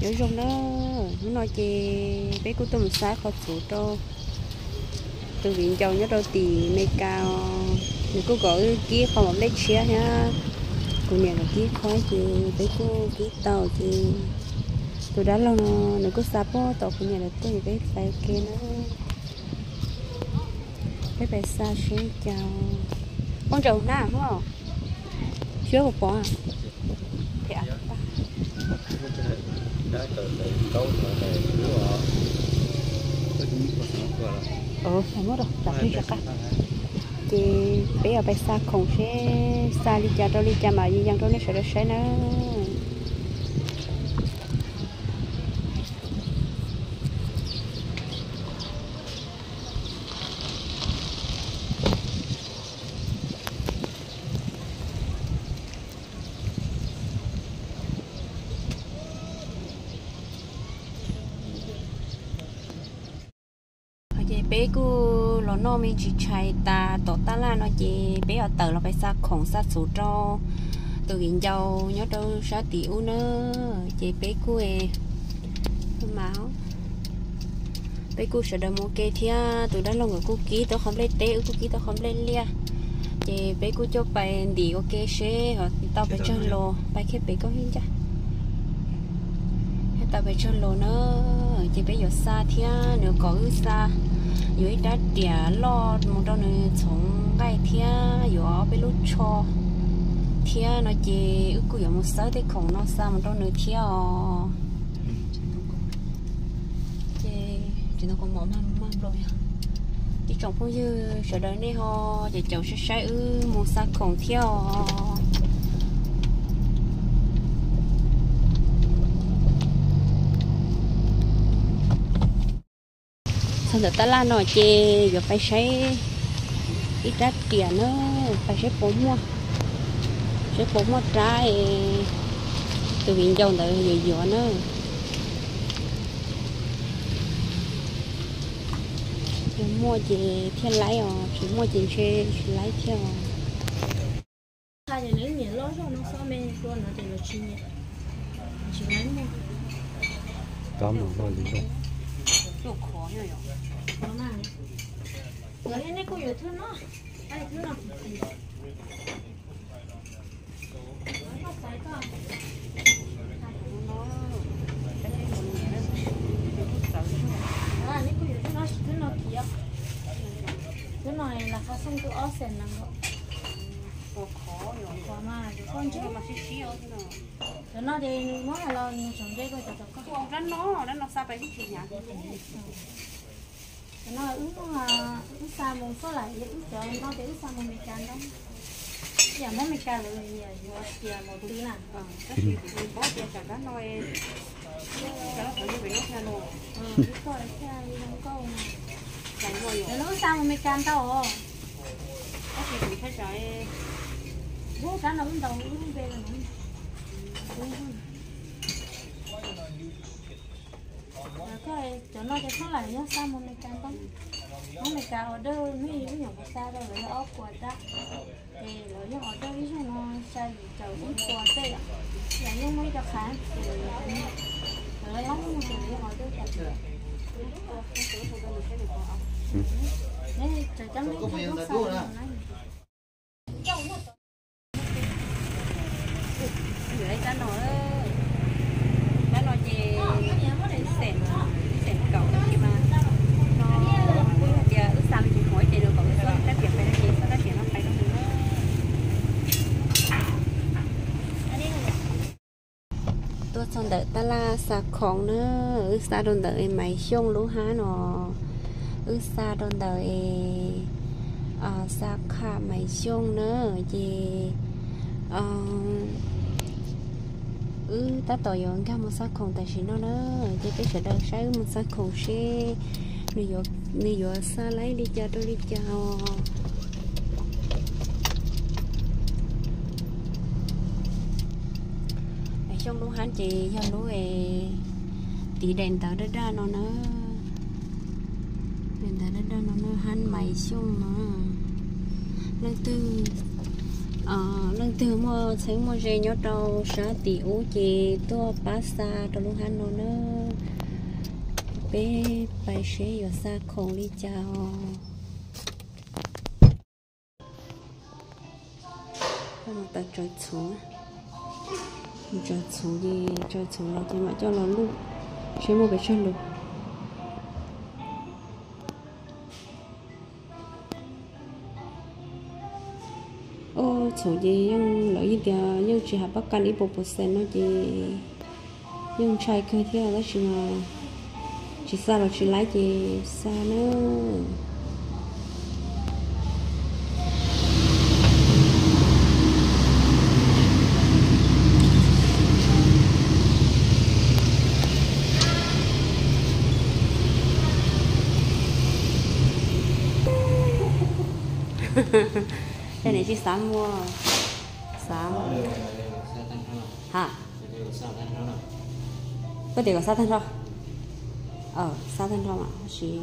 Nyob zoo na, hnub no ces peb kuj tuaj mus xa qhov txhuv rau tus viv ncaus nyob rau tim Amelikas, nws kuj kom wb kib qhov mov nplej tshiab thiab kuv niam lawv kib qhov ces peb kuj kib tau ces tus dab laug no nws kuj xa puag tom kuv niam lawv tuaj es peb pais ua ke na. Peb pais xa seb cas. Ua ntsaum na, xyov puas pom. Ces peb yuav pais xa khoom seb xa li cas rau li cas mam yees rau nej sawv daws saib na. Ces peb kuj los noj me ntsis tshais tas tom taj laj no ces peb yuav tawm los pais xa khoom xa txhuv rau tus viv ncaus nyob rau sab tim ub na. Ces peb kuj, peb kuj sawv daws mus ua ke thiab, tus dab laug nkawd kuj kib tau qhov nplej teb, wb kuj kib tau qhov nplej liaj. Ces peb kuj coj pais ntim ua ke seb ho tau pes tsawg los, pais kiag pem koj ib ncaj. Tau pes tsawg los na, ces peb yuav xa thiab nws kom wb xa, yuav ib rab riam loj mus rau nws txhoov nqaij thiab yuav ob peb lub tsho thiab no ces wb kuj yuav mus xawb tej khoom no xa mus rau nws thiab os. Ces tsis tau kua mom mag mag nplo yog ib tsoom phooj ywg sawv daws nej ho ces caum saib saib wb mus xa khoom thiab os. Txog ntawm taj laj no ces yuav pais saib ib rab riam na, pais saib puas muaj, saib puas muaj rab tus viv ncaus ntawd yuav yuav na. Yog muaj ces thiaj laib os, tsis muaj ces ntshe tsis laib thiab os. Cov no ces muab los tsev ko cov tom koj. Cov no wb, wb xa mus xwb lawm, wb cov no ces wb xa mus Meskas ntau. Yam muab Meskas lawm yuav tias mus twg na. Tab sis kuv paub tias tsam kab no, tsam no thaum yog pem no thiaj no, wb koj thiaj li zoo nkauj na. Cov no wb xa mus Meskas ntau os. Tab sis kuv ntshai tsam, ub, kab no wb ntaus wb lub npe los. Koj cov no ces txhob lam nyob xa mus Meskas ntau. Nyob Meskas order, nej wb nyuam qhuav xa rau lawv yog ob puas rab, ces lawv yeej order ib zaug no xya yim caum ib puas tej yom. Lawv yeej muaj ib co qhav ces lawv lawv lawv yeej order tas. Neb tseem coob neb thaij koj xa na. Rab no, rab no ces ib xeem, ib xeem kaum ces mas no, wb hais tias wb xa me ntsis hauv ces nws kom wb xa rab riam pais no ces xa rab riam no pais rau nws na. Tuaj txog ntawm taj laj xa khoom na, wb xa rau ntawm Maiv Xyooj lub hab no, wb xa rau ntawm xa kham Maiv Xyooj na, ces wb tab tom yuav nkag mus xa khoom tam sim no na, ces peb sawv daws saib wb mus xa khoom seb nws yuav xa laib li cas rau li cas os. Maiv Xyooj lub hab ces yog lub tiv daim ntawv daj daj no na. Daim ntawv daj daj no na, hab Maiv Xyooj no. Leej twg Leej twg muaj txheeb muaj ze nyob rau sab tim ub ces tuaj pab xa rau lub hab no na. Peb pais seb yuav xa khoom li cas os. Tawm txhuv, tawm txhuv ces tawm txhuv los ces mam coj los luj seb muaj pes tsawg lus. Ub, txhuv ces yeej lawv yeej tias yeej tsis hais pab kas ib puas percent no ces yeej ntshai kawg thiab tab sis mas tsis xa los tsis laib ces xa na. Tej niam tsis xav muag, xav ha. Koj tias kom xa tag nrho, xa tag nrho mas tab sis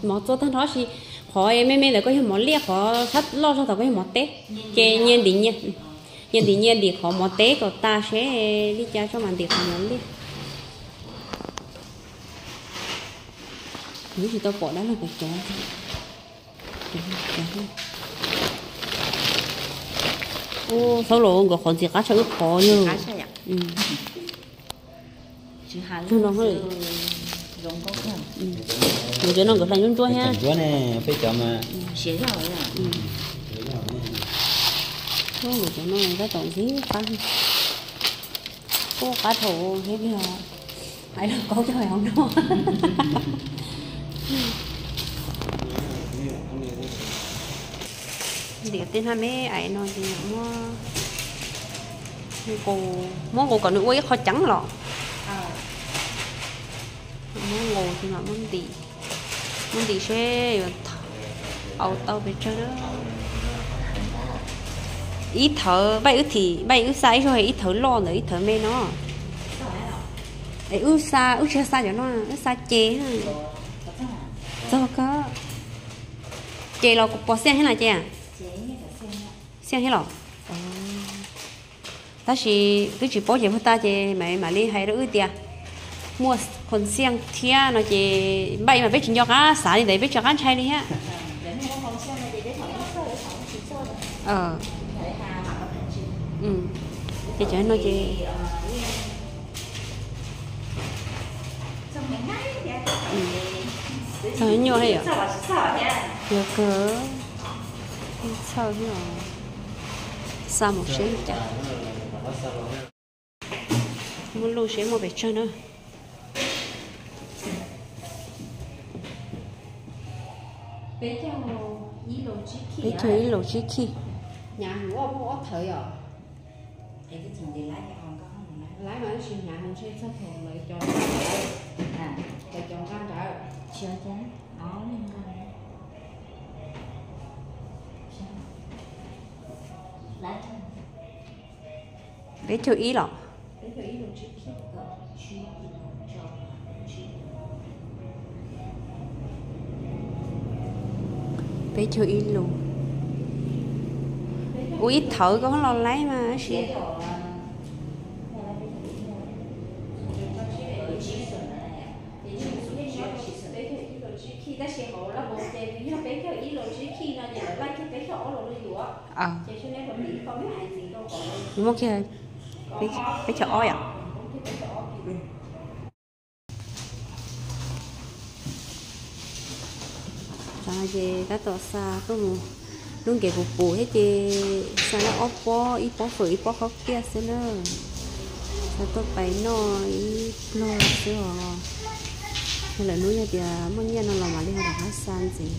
mov txua tag nrho sis qhov me me ntawd koj yog mov liaj, qhov loj zog tom koj yog mov teb. Ces nyias ntim nyias, nyias ntim nyias ntim qhov mov teb kom tas seb li cas tso mam ntim qhov mov liaj. Kuv tsis tau pom dab laug pes cov. Ub, thaub los nkawd qhov ntxim qab tshaj wb qhov yog. Tus no, nkawd cov no nkawd hlais ntsuab ntsuab thiab. Peb cov mas nkawd cov no tab tom ntxim qab, kuj qab dhau thiab, hais los kaub cog hauv no. Ntim tej hnab me ais no ces muab nqus, muab nqus kom nws ua ib qho ceev los. Muab nqus ces mam muab ntim, muab ntim seb yuav au tau pes tsawg na. Ib thawv npaij wb thim, npaij wb xa ib zaug ib thawv loj ntawm ib thawv me no. Es wb xa, wb tsis xa cov no, wb xa ces. Txog kawg. Ces los kuv pom xiaj thiab no ces. Xiaj thiab los? Tab sis twb tsis paub ces puag ta ces mam, mam li hais rau wb tias muaj qhov xiaj thiab no ces npaij mas peb tsis nco qab xav li ntawd, peb tsis qab ntshai li thiab. Ces cov no ces txog nyuaj thiab yom. Yog kawg, txhawj thiab. Xa mus seb li cas. Muab luj seb muaj pes tsawg na. Peb caug ib lus tsib khij. Hnyav hwv, muaj ob thawv yom. Laiv mas tab sis hnyav hwv ntshe txog thaum lawv cov, lawv cov nqa nrad. Peb caug ib los? Peb caug ib lus. Ua ib thawv koj los laib mas tab sis. Muab kiag peb caug ob yom. Ces tab tom xa tuaj mus lub nkev puv puv thiab ces xa ob pob, ib pob fawm ib pob khaub tiaj xwb na. Xa tuaj pais noj ib pluag xwb os. Yog lawv hnub yog tias muaj nyiaj no los mam li ho rov qab xa ntxiv.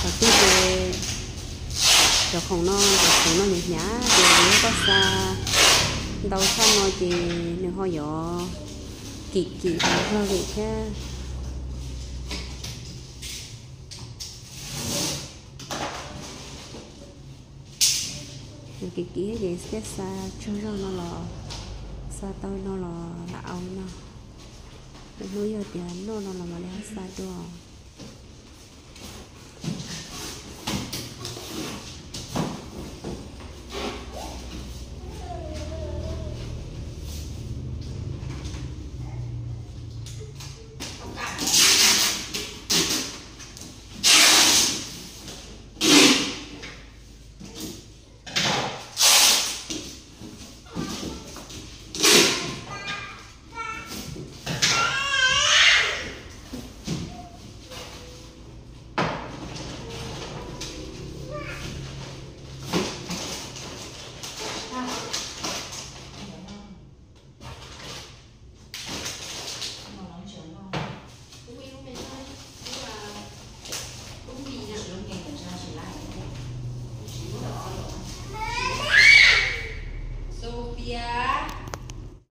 Qhov twg ces cov khoom no, cov khoom no hnyav hnyav ces yog koj xa ntau tshaj no ces nws ho yuav kim kim vog vim thiab. Nws kim kim ces thiaj xa tsaug zog no los Xa tau no los lam au no. Lwm hnub yog tias noj no los mam li ho xa dua.